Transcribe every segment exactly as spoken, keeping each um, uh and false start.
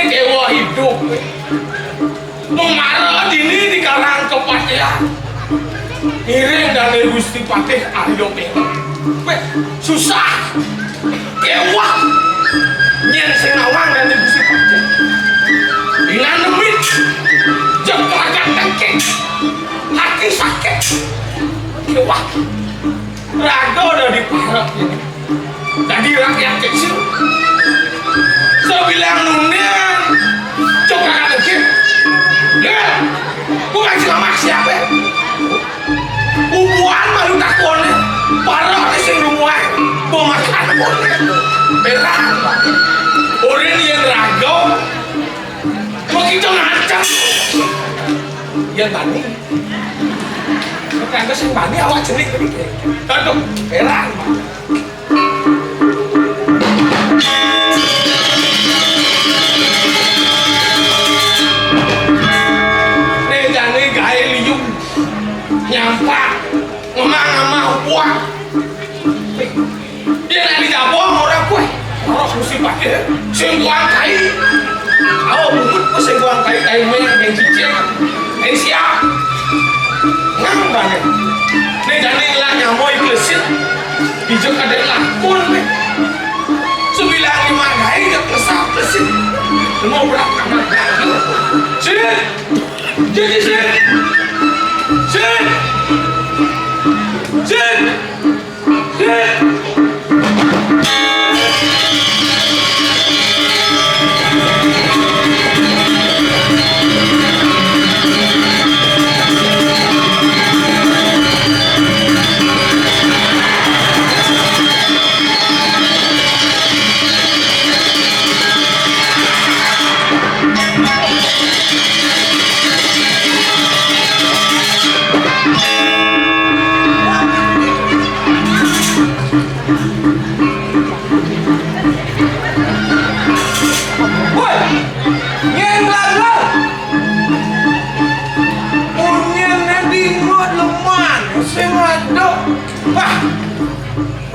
Kéweh idup. Mung mara dini dikarang kapatihan. Ngiring dané Gusti Patih Arya Pera. Wéh, susah. Kéweh. Nyén sing nawang dané Gusti Patih. Inan demit. Jeg raga tengkek. Hati sakit. Kéweh. Raga udah diparek. Dadi rakyat kecil. Sabilang nunding, coba kan mungkin. Ya, bukan si mamak siapa? Ubuan malu takoné. Parek sing rumuan. Pemakan koné. Berang. Orang yang raga. Begitu ngancam. Ya tani. Kagak sing bani awak jenik tadi. Aduh, heran. Nih jani gaé liu. Nyampak. Ngemang-ngemang buah. Yén nak dijabong ora kuweh. Ora mesti pakai sing kuang kai. Au bungut ku sing kuang kai, kai meh, kai cicing, kai siap. Ngang banget. Né jani lah nyamoi klesit. Ijo kadé lakun meh. Sebilang lima kai dek klesak klesit. Mau berapa? Sini. Jadi sini. Sini. Sini. Woi, nyén laler. Unyilné dingot leman, sing ngadep. Wah,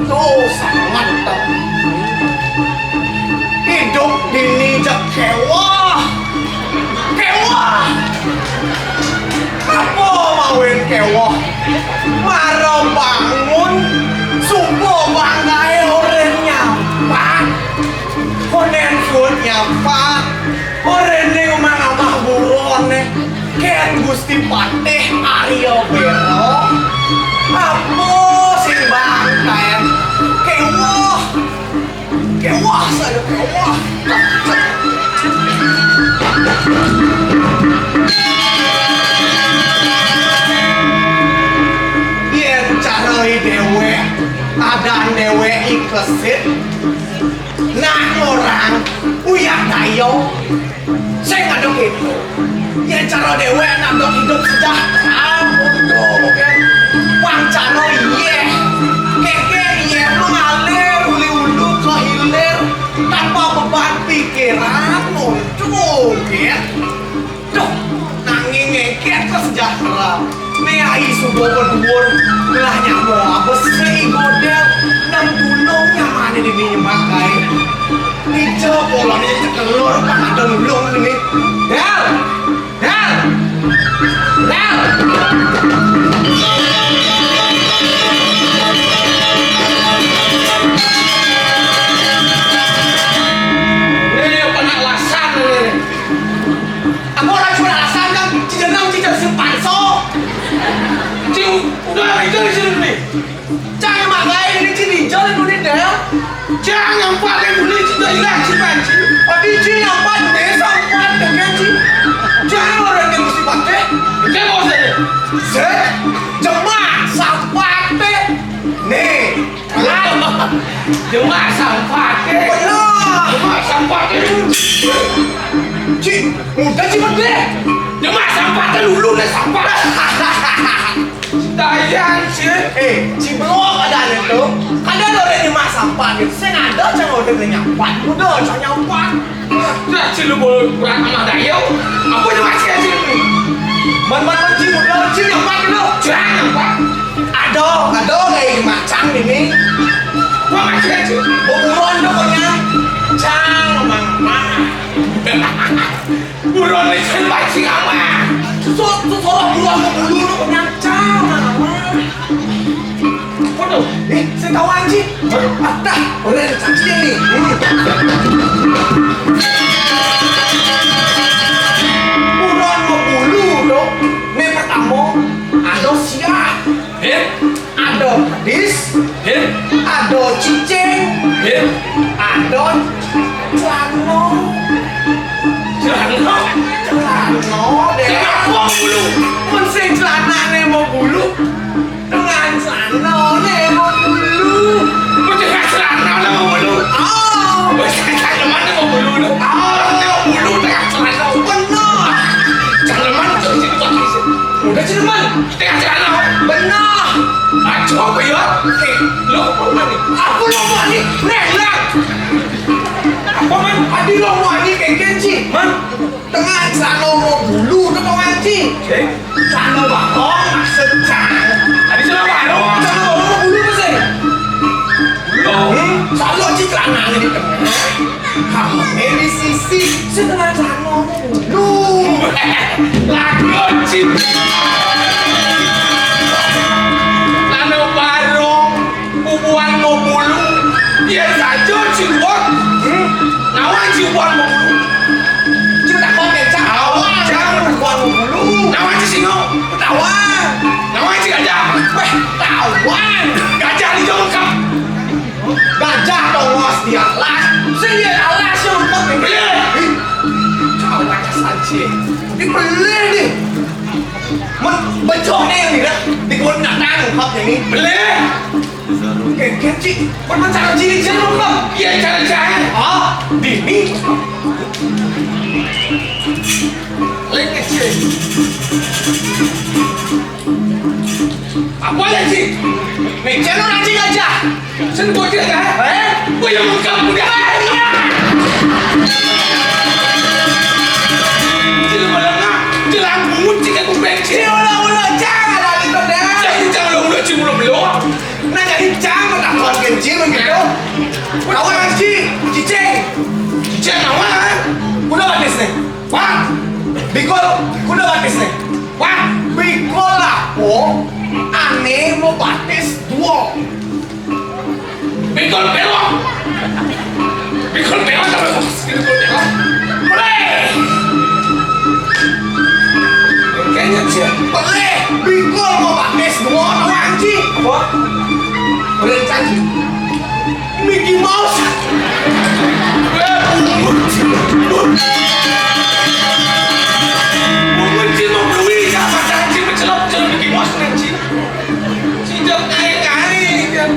tuh sangat tuh. Idup dini jak kéweh. Kéweh. Apa mawin kéweh? Mara bangun, suba bangkaé orén nyampak. Konén suud nyampak. Orén ning omah-omah buroné. Kén Gusti Patih Arya Bera. Apa sing bangkaé? Kéweh. Kéweh, saya kéweh. Yén cara déwék, adan déwék iklesin, nak orang uyak dayo. Sing ngadep itu. Yén cara déwék nak dok hidup sejahtera, untung, kan? Wang cara iyéh. Kéké iyéh lu ngalir uli ulu ke hilir tanpa beban pikiran, untung, kan? Duh, nanging ngéngkén ke sejahtera. Né ai suba beduun, lah nyamo abes sing godél, nem gunung nyamané dini nyemak gaé. Ijo polonné cekelur, pang ada nulung dini. Del! Del! Del! Né, ya, penak lasan, né. Aku ora cuma alasan kan, ci jeneng ci jadi sing panso. Ci udah itu di sini nih. Cang yang makai ini ci ninjol itu nih deh. Cang yang pakai bunyi ci jadi lah ci panci. Tapi ci yang pakai desa empat dengan ci. Cang orang yang mesti pakai. Dia mau saya. Set, jemak, sapate. Nih, Jemak sampate. Bener. Jemak sampate. Ci, muda ci bedé. Jemak sampate dulu né sampah. Dayan, ci. Eh, ci belum ada nih tuh. Ada orang jemak sampah gitu. Saya ada cang orang nyampat. Muda cang nyampat. Lah, ci lu bol kurang sama dayo. Apa nih masih aja nih? Man, man, man, ci, udah, ci, nyampak dulu. Jangan, Pak. Aduh, aduh, kayak macam ini. Gua masih aja. Buruan dong, pokoknya. Cang, mang, mang. Buron nih sing pancing ama. Susut, susut buron mau bulu lu kenyang cang. Waduh, eh, saya tahu anjing. Hah? Ah, dah, udah ada saksi nih. Hmm. Buron mau bulu dong. Nih pertama, ada siap. Hit. Ada pedis. Hit. Ada cicing. Hit. Ada celano. Celano? Celano, deh. Celano mau bulu. Mun sing celanane mau bulu, dengan celano ne mau bulu. Mun dengan celano ne mau bulu. Oh. Wis, cangkeman ne mau bulu lu. Oh. Ne mau bulu dengan celano. Bener. Cangkeman tuh sing pakai sih. Udah sih, teman. Dengan celano. Bener. Aco apa ya? Eh, lo apa nih? Aku lo apa nih? Nih, lah. Apa, man? Adi lo apa nih? Kayak kenci. Man? Tengah celana mau bulu ke pengaji. Eh? Celana bakong maksud cang. Adi celana bakong. Celana bakong mau bulu ke sih? Bulu. Hmm? Selalu aja celana di tengah. Kamu di sisi. Setengah celana mau bulu. Lagu cinta. Celana barong. Bubuhan mau bulu, biar saja ciwon. Hmm? Nawan ciwon mau bulu. Cing takon kecap. Awan, cang takon mau bulu. Nawan ci singo. Tawan. Nawan ci gajah. Weh, tawan. Gajah di jauh kap. Gajah tongos di alas. Sing di alas yang empat nih. Iya. Ih, cawak saja. Ini pelih nih. Mun becok nih yang tidak di kebun binatang, empat ini. Pelih. Kengkeng, Ci. Permen cara ciri, Ci, lu, Bang. Iya, cara cahaya. Ah, dini. Lek, Ci. Apa lagi? Meja lu nanti aja. Sen gua kira dah. Eh? Gua yang lengkap udah. Iya. Ci, lu malah nggak. Jelang bungut, Ci, kan gua benci. Iya, udah, udah, jangan ada gitu dah. Jangan, jangan, lu, lu, Ci, lu, lu. Nah, jadi cang, takon kencing begitu. Kawan, Ci, cicing. Cicing, kawan. Kuda batis nih. Wah. Bikul, kuda batis nih. Wah. Bikul lah, po. Ane mau batis dua. Bikul pelong. Bikul pelong, apa, Bos? Bikul pelong. Boleh. Kayaknya sih. Boleh. Bikul mau batis dua, anjing. Apa? Boleh, anjing. Mickey Mouse. Eh, bungut. Bungut, Ci, mau beli apa, anjing? Mencelok, mencelok Mickey Mouse, anjing. Sejak naik kali, kan.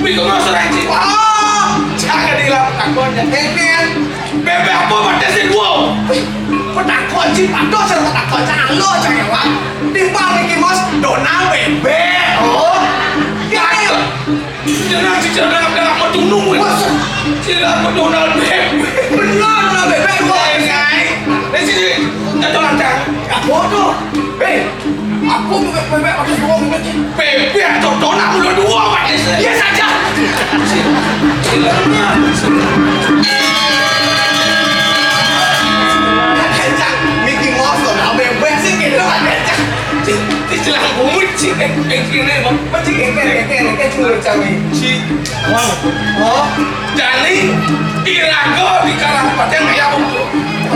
Wih, kok masuk aja? Wah, jangan hilang petakonnya. Bebek. Bebek apa pada si dua? Wih, petakon, Ci, patuh, cara petakon, cara lo, cara, Wak. Timbang Mickey Mouse, Donald bebek. Oh. Jangan, Ci, jangan, jangan, jangan, mau tunung, wih. Masa? Jangan, mau Donald bebek. Benar, Donald bebek, Wak. Iya, iya. Nah, sini, kita tolong, Cang. Apa tuh? Hei, aku bebek, bebek, aku semua bebek, Ci. Bebek atau donat, lu dua, Pak. Iya saja. Kencang, Mickey Mouse, donat bebek sih, gitu, Pak. Kencang. Ci, ci, jelang bungut, Ci. Eh, eh, ini, Bang. Apa, Ci? Keker, keker, keker, Ci, lucu, Ci. Ci. Wow. Oh. Jadi, iraga di kalangan paten kayak apa?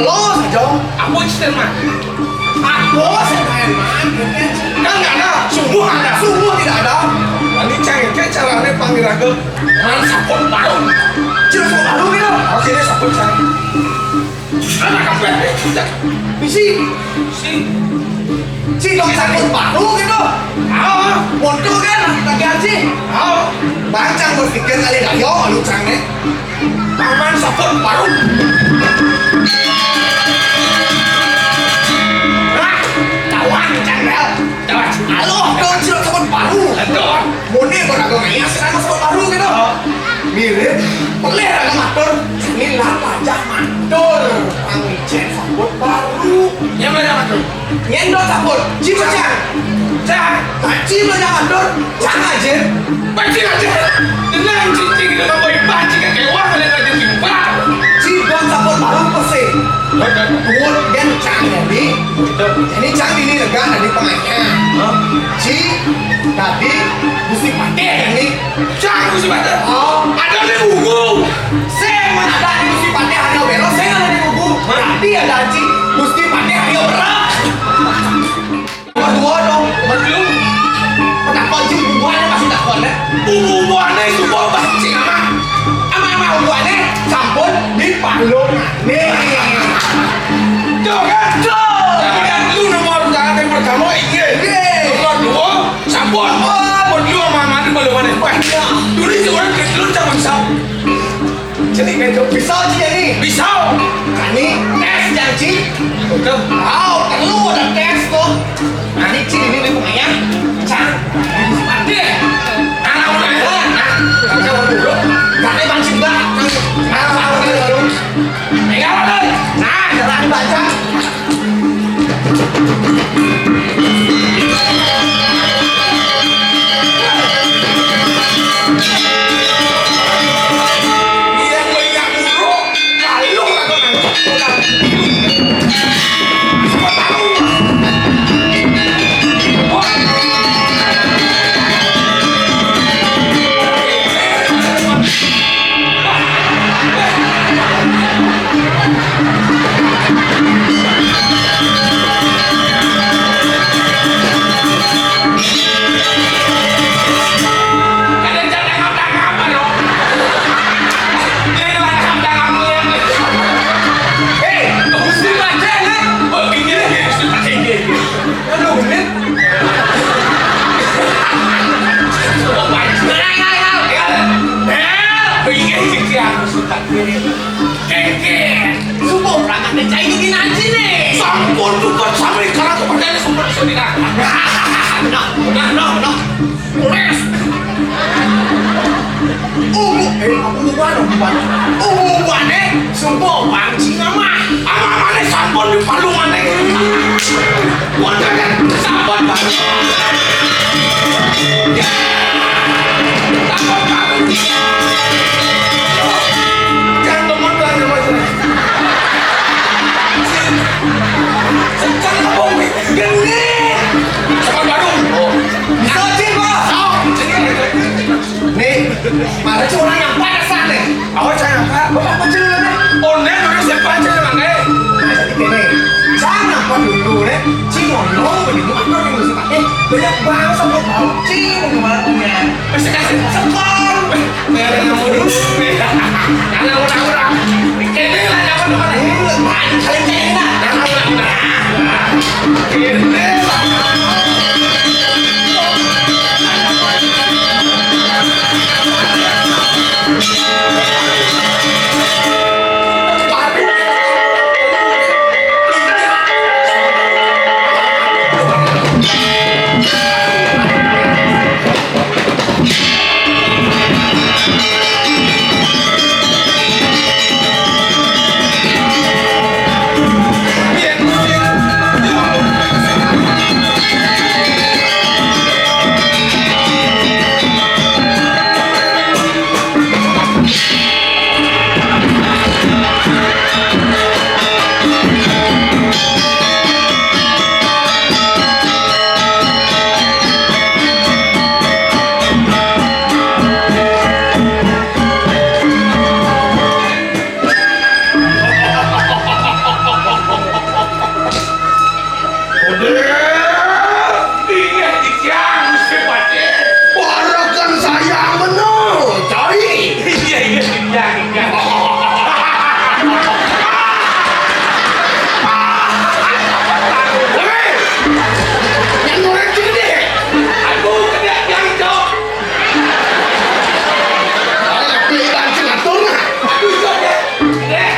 Lo saja. Apa, Ci, Mas? Aku sih main-main, mungkin. Kan nggak ada, sungguh ada. Sungguh tidak ada. Ini cengkeh caranya panggil raga. Man saput baru. Cuma saput baru gitu. Oke deh, saput saya. Anak apa ya? Sudah. Bisi. Si. Si dong saput baru gitu. Ah. Bodoh kan, lagi aja. Ah. Bancang berpikir kali dah, yo, lu cang nih. Paman saput baru. Nah, tawan, Cang Bel. Tawan. Aloh, don, sira saput baru. Don. Mone kok aku ngayas, kan saput baru gitu. Oh. Mirip, pelih aku matur. Ini lah pajak matur. Pangicen saput baru. Ya, mana matur? Nyendot saput, Ci Bajang. Cang. Nah, Ci Bajang atur, Cang aja. Bajing aja. Tenang, Ci, Ci, kita tambah iban, Ci, kayak wah, ada aja tiba. Ci Bang saput baru pesing. Duwur, kan cang dadi. Ini cang ini lega dadi pangayah. Hah? Ci dadi Gusti Patih ini. Cang Gusti Patih? Oh. Ada di buku. Sing mana ada di Gusti Patih Haryo Bero, sing ada di buku. Berarti ada ci Gusti Patih Haryo Bero. Nomor dua dong, nomor dua. Kenapa ci bubuhannya masih takon ya? Bubuhannya itu bawa bangcing ama. Ama-ama bubuhannya sampun dipalung. Nih. Tuh kan? Tuh. Tapi yang lu nomor yang pertama, iya. Iya. Nomor dua, sampun. Oh, nomor dua, mama, di malu mana? Wah, dulu itu orang kecil zaman sampun. Jadi kan bisa aja nih. Bisa. Kani tes janji. Betul. Wow, perlu ada tes tuh. Nah, ini ciri ini nih pokoknya. Cang. Mati. Anak udah ya. Nah, kamu dulu. Gak ada bang cinta. Nah, sama dulu. Tinggal tuh. Nah, jangan baca. Kengke, subuh berangkat deh, cai ini nanti nih. Sampun, bukan sampai sekarang kepercayaan sampun sudah. Nah, nah, nah, nah. Ules. Ubu, eh, ubuan, ubuan. Ubuane, subuh bang Cina mah. Ama mana sampun di palungan nih. Wadah kan sampun bang. Ya. Sampun bang. Jangan teman-teman. Sekarang apa, Umi? Gini. Sama baru. Oh. Bisa, Cing, Pak. Tahu. Nih, mana sih orang yang pada sana? Awak saya apa? Bapak kecil lah, nih. Oh, nih, dulu siapa aja, Bang, eh? Nah, jadi gini. Jangan apa dulu, nih. Cing, ngomong, begitu, apa yang mesti pakai? Banyak banget, sama tahu. Cing, gimana? Masih kasih sekol. Udah, ingat, Ijang, Gusti Patih. Warakan sayang bener, cai. Iya, iya, iya, iya. Woi, yang ngorek gede. Aduh, kena yang jauh. Ayo, tapi langsung atur, nah. Aduh, jauh, ya. Eh.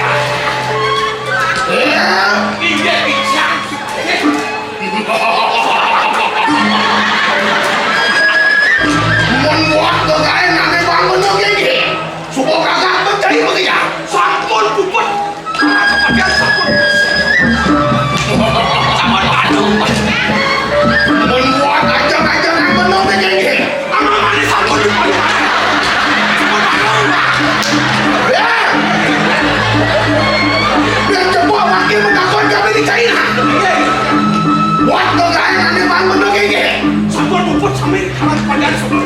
Eh. Iya, Ijang. Mun buat kekain ane bangun oke iki. Suka kagak percaya bagi ya. Sampun puput. Sampun puput. Sampun padu. Mun buat aja-aja nang bener iki. Amang manis sampun padu. Sampun padu. Ya. Biar coba makin Kok gaé mané bang bener iki? Sampun puput sami kawan panjang sampun.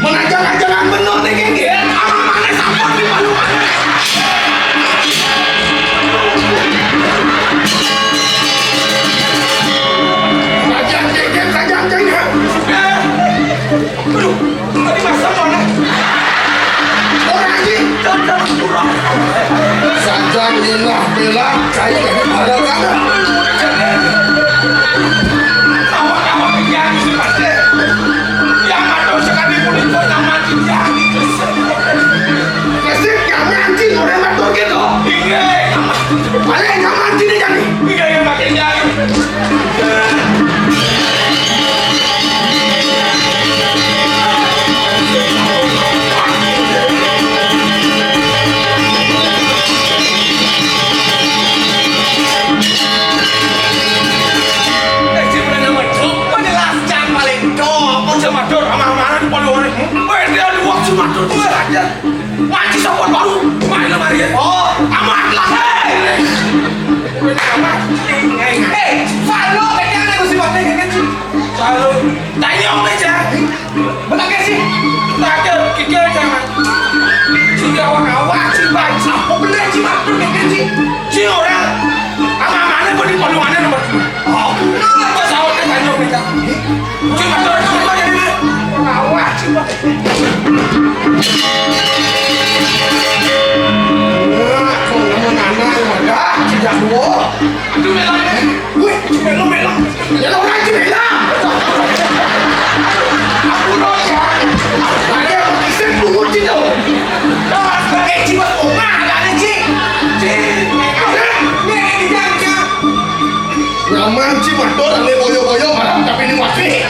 Menajang-ajangan bener nih iki. Aman mané sampun di palu mané. Sajang cengkeh, sajang cengkeh. Aduh, tadi masa mana? Orang ini. Sajang nyelah belak, cai dari mana kamu? Awak-awak yang si Pasir. Yang ada sekali pun itu nama dia. Nasib nyaman sih, orang matur gitu. Iya, nyaman. Paling nyaman sini kan. Iya, iya, makin jauh. Eh, si Pranama Joko jelas, Cang, paling do. Apa sih matur, amah-amahan, paling orang. Weh, dia dua si matur, dua aja. Ngaji sopan baru, main lemari ya. Oh, amat lah, hei. Amat. Hei, Falo, kayaknya ada musibah kayak gini. Falo, tanya aja. Betul gak sih? Tanya, kikir aja, Mas. Sing awak-awak, sing baik, siapa bener sih, Mas? Betul gak sih? Sing orang, ama-amanya pun di Paluanan nomor dua. Oh, nah, apa sawatnya tanya aja. Cuma terus, cuma jadi dia. Awak, cuma. Wah, kok nama anak, wadah, tidak dua. Aduh, melon. Wih, melon, melon. Melon lagi, melon. Aku loh, ya. Saya mau iseng dulu, Cino. Nah, pakai jiwa, oh, nah, ada, ada, Ci. Ci. Nih, nih, nih, nih, nih. Nyaman, Ci, motor, ane boyo-boyo, malam, tapi ini masih.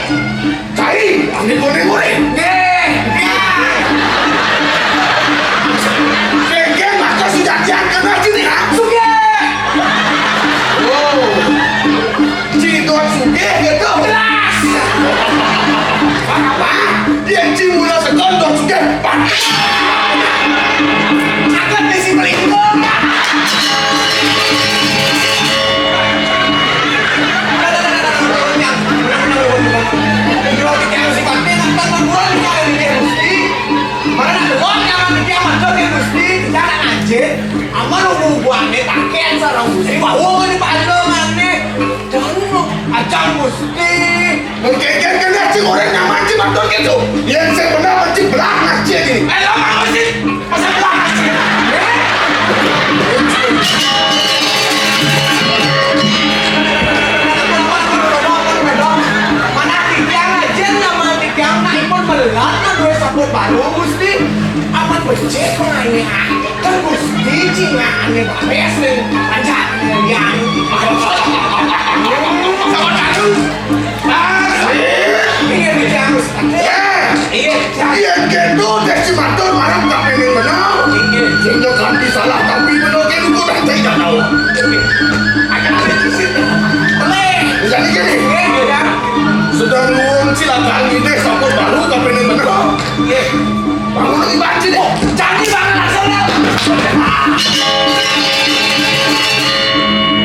Cai, ane goreng-goreng. Nggih, nggih. Kengken maka sudah diangkat lagi nih, ha? Sugih. Wow. Ci Don sugih gitu. Jelas. Apa? Yang Ci mula sekon Don sugih. Akan bisi pelingkung. Mana delok nyaman iki aman to ya Gusti. Kita anak ngaji, aman bubuane pakaian sareng Gusti, wau ngene panjenengane. Jangan lu ajang Gusti. Mengkengken kena cing orang nyaman cing matur gitu. Yang saya benar cing belah ngaji ini. Eh, lo mau sih? Masa belah ngaji? Mana tiang aja nama tiang nak ipun melat nak duwe sabun baru Gusti. Aman becik kok ini ah. Kan Gusti cingane bares nih. Aja yang. Sabun baru. Ah, iya, iya, Gusti. Iya, iya, iya. Yang gitu deh si matur malam tak pengen menang. Iya. Sehingga kami salah tapi benar gitu kan tidak tahu. Ada apa sih? Boleh. Jadi gini. Iya, iya. Sedang nuwun silakan ini sabun baru tapi ini bener. Iya. Bangun lagi banci deh. Janji banget langsung deh.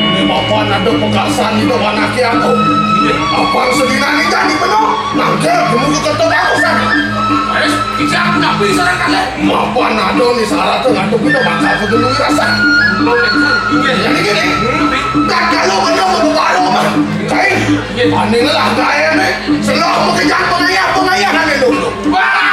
Ini bapak ada pekasan itu anaknya aku. Iya. Apa sedina ini janji penuh? Nangke kamu ke ketua aku sana. Ayo, kita aku tapi saran kalian. Mapan ado ni syarat tu ngatu kita bakal ke dulu rasa. Jadi gini, tak kalau benar mau baru mah. Cai, panen lah kaya ni. Selalu mengejar pengayah, pengayah ada dulu. Wah,